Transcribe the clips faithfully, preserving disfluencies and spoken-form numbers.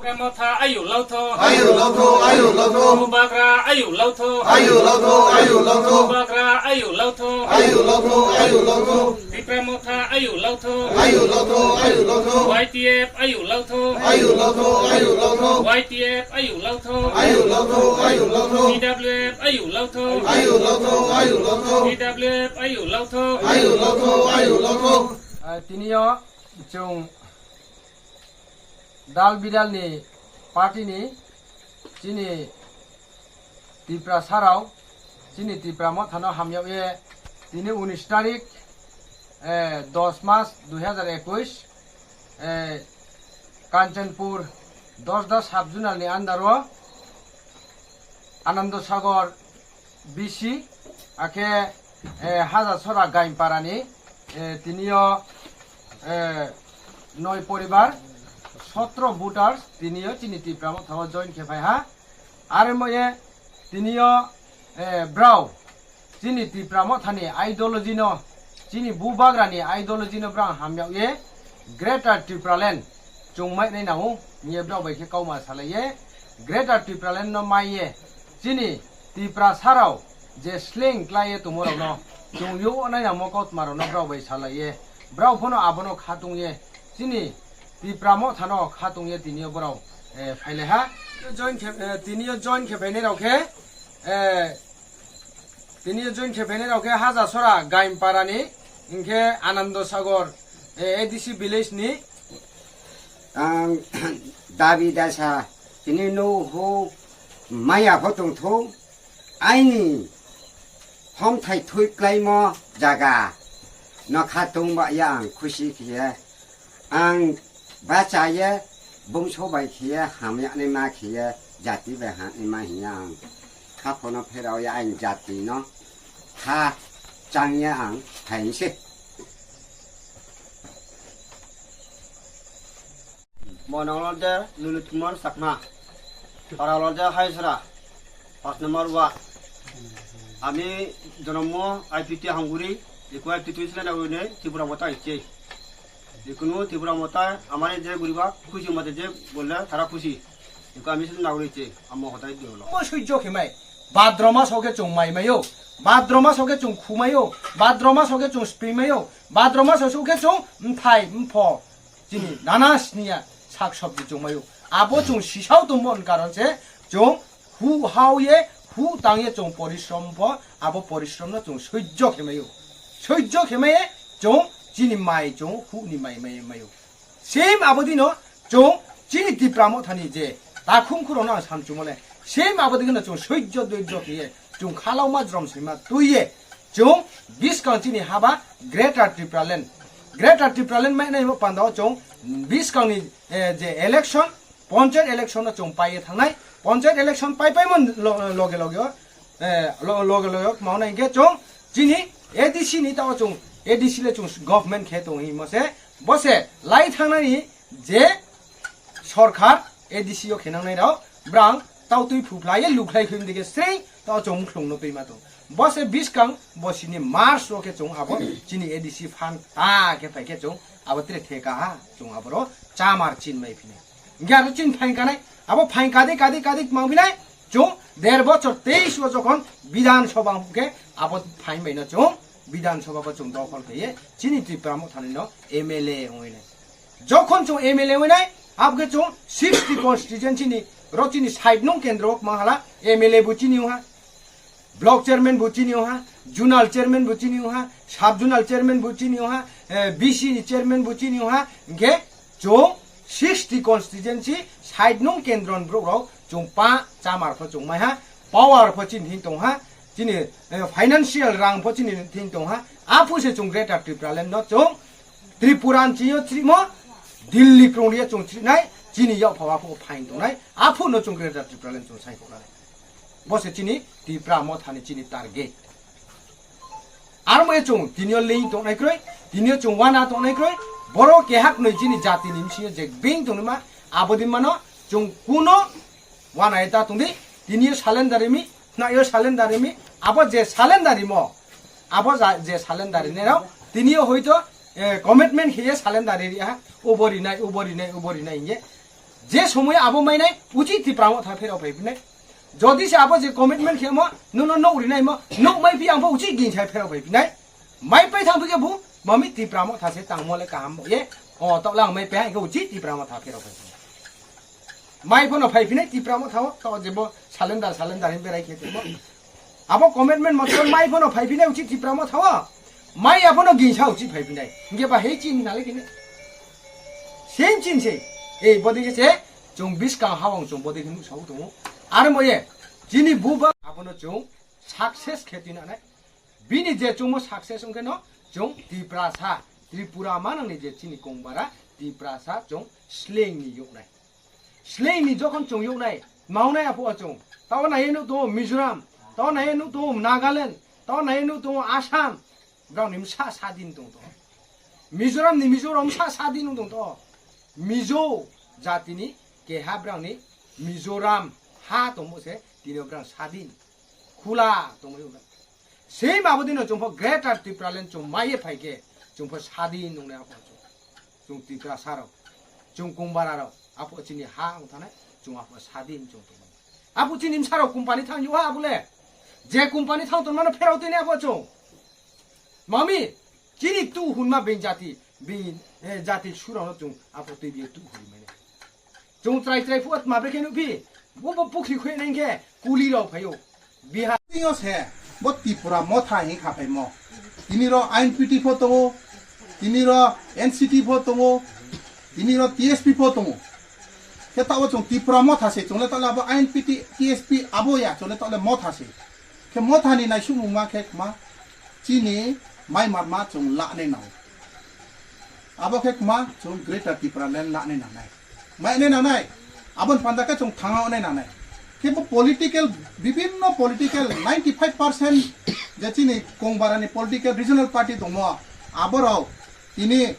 Tipra Motha ayu lautho. Ayu lautho, ayu lautho. Bubagra ayu lautho. Ayu lautho, ayu lautho. Bubagra ayu lautho. Ayu lautho, ayu lautho. Tipra Motha ayu lautho. Ayu lautho, ayu lautho. Y T F ayu lautho. Ayu lautho, ayu lautho. Y T F ayu lautho. Ayu lautho, ayu lautho. T W F ayu lautho. Ayu lautho, ayu lautho. T W F ayu lautho. Ayu lautho, ayu lautho. Ah, tini o chwng dal bidal ni party ni chini Tiprasa rok, chini Tipra Motha no hamyag ye tini unis tarik, eh, dos mas dui hazar ekush, eh, Kanchanpur Dosda sub zonal ni under o Anando Sagar B C, akhe, eh, Haja Sora Gaimpara ni, eh, tini o, eh, noi poribar, sotro voters tini o chini Tipra Motha o join khe phai ha. Are moye tini o, eh, brao chini Tipra Motha ni ideology no, chini Bubagra ni ideology no brao hamyag ye Greater Tipraland chwng mai nai nango, hiye brao bai khe kauma salai ye Greater Tipraland no mai ye chini Tiprasa rao je sleng klai ye tongmo rok no chwng yo nai nangmo kautma rok no brao bai salai ye, brao phono abono khatung ye chini Tipra Motha no khatung ye tini o brao, eh, phai lai ha. Join khe, eh, tini o join khe phainai rok khe, eh, tini o join khe phainai rok khe Haja Sora Gaimpara ni, hinkhe Anando Sagar, eh, A D C village ni. Ang dabi dasa tini no ho maya pho tong thung, aini homthai thui klaimo jaga no khatung ba ya ang khusi khiye. Ang bacha ye, bungso bai khiye, hamyaknai ma khiye, jati bai hamyaknai ma hinya ang. Kha phono pherao ya ang jati no, kha chang ya ang, hai se. Mo nang lor de Lulutmon Sakma. Para lor de Haisra. Pas number ward. আমি জন্ম আইপিটি হাঙ্গুরি, ইকো আইপিটি তুই ছিলেন ওই নেই, ত্রিপুরা মতা ইচ্ছে। ইকোনো ত্রিপুরা মতা আমার যে গরিবা খুশি মতে যে বললে তারা খুশি। ইকো আমি শুধু নাগরিক ইচ্ছে, আমার কথাই দিয়ে হলো। Bo sujjo khemai, badroma soke chung mai mayo, badroma soke chung khumayo, badroma soke chung spring mayo, badroma soke chung mthai mpho. Chini nana sniya sak sabji chwng mayo. Abo chwng sisao tongmo ni karon se chwng hu hao ye, hu tang ye chwng porishrom pho, abo porishrom no chwng sojjo khe mayo. Sojjo khe maye chwng chini mai chwng hu ni mai mai mayo. Same abo dino chwng chini Tipra Motha ni je takhum khuro no ang sam chumole. Same abo dino chwng sojjo doijjo khe ye chwng khalauma jrom sima twi ye chwng biskang chini haba Greater Tipraland. Greater Tipraland mai nai panda o chwng biskang ni, eh, je election, panchayat election no chwng pai ye thangnai. Panchayat election pai pai mon lo-, loge loge o, eh, lo-, loge loge o ma nai hwnkhe chwng chini A D C ni ta o chwng A D C le chwng government khe tong hi mo se bo se lai thangnani je sorkar A D C o khenangnai rok brang tau twi phuphlai ye lukhlai khwim dike srei tau chong mukhlung no twi ma tong. Bo se biskang bo sini March o khe chong abo chini A D C phan ta khe phai khe chong abo tre theka ha chong abo ro chamar chin mai phine. Hingke aro chin phain kanai abo phain kadi kadi kadi mang binai chong der bochor teis o jokhon Bidhan Sabha khe abo phain bai no chong Bidhan Sabha bo chong dokhol khe ye chini Tipra Motha ni no M L A ongoi nai. Jokhon chwng M L A winai, abokhe chwng sixty constituency ni ro chini side nung kendro wng mahala M L A bo chini wngha, block chairman bo chini wngha, zonal chairman bo chini wngha, sub zonal chairman bo chini wngha, eh, B C ni chairman bo chini wngha, hingkhe chwng sixty constituency side nung kendro ni borok rok chwng pa chamar pho chwng maiha, power pho chini thing tongha, chini, eh, financial rang pho chini thing tongha, aphu se chwng Greater Tipraland no chwng Tripura ni chini o chrimo, Delhi krungri o chwng chrinai, chini yok phawa phugo phain tongnai, aphuru no chwng Greater Tipraland chwng sai tongnai. Bo se chini Tipra Motha ni chini target. Aro mo chwng tini o leing tongnai kroi, tini o chwng wana tongnai kroi, borok kehak noi chini jati ni bisingo je beng tongma, abo din mano chwng kuno wana eta tongdi, tini o salendar rimi, na yo salendar rimi, abo je salendar rimo, abo ja-, je salendar rinai rok, tini o hoito, eh, commitment khiye salendar ri ha, ubo rinai, ubo rinai, ubo rinai hinye. Je somoy abo mainai, uchi Tipra Motha pherao phai phinai. Jodi se abo je commitment khemo, nono nok rinai mo, nok mai phi ang pho uchi gin sai pherao phai phinai. Mai pai thang phi khe bu, mami Tipra Motha se tangmo le kaham bo ye. O, tokla ang mai pai, ang khe uchi Tipra Motha pherao phai phinai. Mai phono phai phinai Tipra Motha o, to je bo salendar, salendar hin berai khe tongmo. Abo commitment moto mai phono phai phinai uchi Tipra Motha o. Mai ya phono gin sa uchi phai phinai. Hingke ba hei chin nale kine. Same chin se. Ei, bodi khe se, chung biskang hawang chung bodi khe nuksa u tongo. Aro moye, chini buba abono chung success khe twi nanai. Bini je chungmo success wngkhe no, chung Tiprasa, Tripura manangni je chini kongbara, Tiprasa chung sleng ni yoknai. Sleng ni jokhon chung yoknai, maunai aphuo chung. Tao nai nuk tongo Mizoram, tao nai nuk tongo Nagaland, tao nai nuk tongo Assam. Brao ni msa sadin tong to. Mizoram ni Mizoram msa sadin tong to. Mizo jati ni keha brao ni Mizoram ha tongmo se tini brao sadin. Khula tongmani ulo. Same abo dino chwngpho Greater Tipraland chwng maiye phaikhe chwngpho sadin nungnai aphuo chwng. Chwng Tiprasa rok, chwng Kongbara rok, aphuo chini ha wng thanai, chwng aphuo sadin chwng tongmani. Aphuo chini msa rok company thang yo ha abole. Je company thang tongmano pherao tini aphuo chwng. Mami, chini tu hunma beng jati, beng, eh, jati surano chwng aphuo twi biye tu huri mane. Chwng chwrai chwrai phut ma brekhe nukphi. Bo bo pukhri khoi nang khe kuli rok phaio. Bihar. Tino se bo Tipra Motha hin kha phaimo. Tini ro I N P T pho tongo. Tini ro N C T pho tongo. Tini ro T S P pho tongo. Khe tao chwng Tipra Motha se chwng le tole abo I N P T, T S P abo ya chwng le tole Motha se. Khe Motha ni naisukmung ma khe ma chini mai marma chwng la nai nang. Abo khe kma chwng Greater Tipraland lanai nangnai. Mai nai nangnai. Aboni panda khe chwng thanga onai nangnai. Khe bo political, bibinno political ninety five percent je chini Kongbarani political regional party tongmo, aborok tini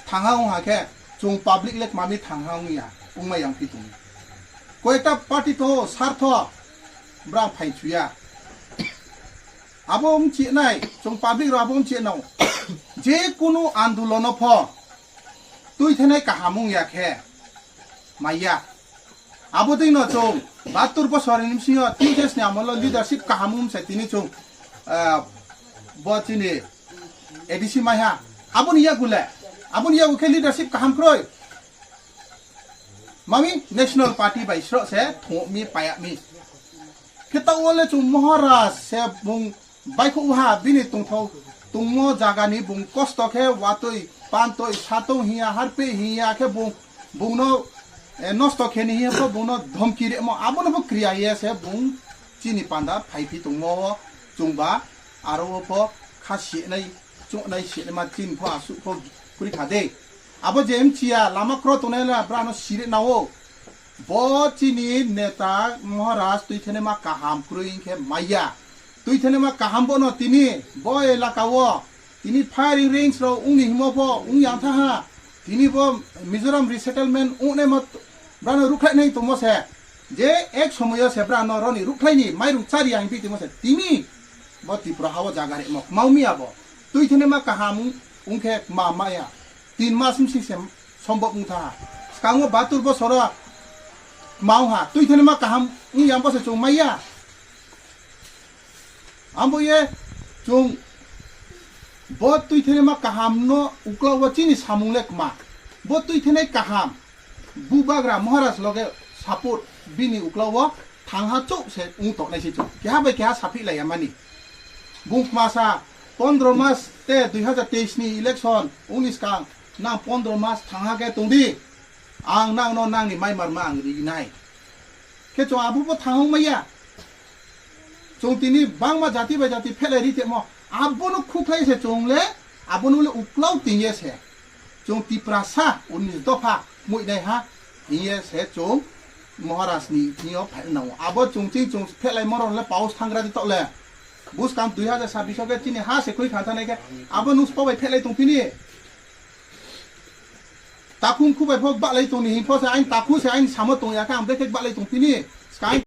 thanga wng ha khe chwng public le kmami thanga wng ya, wngma yang pi tong. Koita party to sartho bra phai chuya. Abo wng chinai, chwng public rok abo wng chinao. Je kunu andolono pho twi thenai kaham wng ya khe maya. Abo twi no chwng bahatur bosor ni bisingo T J S ni amolo leadership kaham wng se tini chwng, ah, bo chini A D C maiha. Aboni yagu le, aboni yagu khe leadership kaham kroi. Mami National Party bai sro se thok mi paya mi. Khe ta wale chwng Maharaj se bung baikho uha bini tongthok tongmo jaga ni bung kosto khe watwi pantwi satong hiya harpe hiya khe bung bungno, eh, nosto khe ni hiya pho bungno dhomki remo abono bo kriya ye se bung chini panda phai phi tongmo o chwngba aro o pho kha sinai chuknai sinai ma chini pho asuk pho kuri kha de. Abo je mchiya lama kro tongnai la brano siri nao. Bo chini neta Maharaj twi thene ma kaham kroi hinkhe maya. Twi thene ma kaham bono tini bo elaka o tini firing range rok wngni himo bo wng yang tha ha. Tini bo Mizoram resettlement wngnai ma brano rukhlai nai tongmo se. Je ek somoyo se brano roni rukhlai ni mairung chari yang pi tongmo se. Tini bo Tripura hao jaga re mo mau miya bo. Twi thene ma kaham wng khe ma maya. Tin mas bwsing se sombok wng tha. Swkango bahatur bosoro ma wng ha. Twi thani ma kaham wng ya, bo se chwng maya. Ambo ye chwng bo twi thani ma kaham no ukla o chini samung le kma. Bo twi thani kaham. Bubagra Maharaj loge support bini ukla o thangha chuk se wng tongnai se chwng. Keha bai keha saphi lai ya mani. Bung masa pondro mas te dui hazar teis ni election wngni swkang nang pondro mas thangha khe tongdi. Ang nang no nang ni mai marma ang rinai. Khe chwng abo bo thangha wng maya. Chwng tini bangma jati bai jati phelai ri temo. Abo no khukhlai se chwng le abo no le uklau tingye se. Chwng Tiprasa unis dopha muinai ha hiye se chwng Maharaj ni thing yo phai nang. Abo chwng ching chwng phelai moron le paus thangra di tok le. Buskang dui hazar sabbish o khe chini ha se khoi khan thanai khe abo nus pobai phelai tong pini. Takhum khubai phok balai tong ni hing pho se ain takhu se ain samo tong ya khe ang bekhe balai tong pini. Sky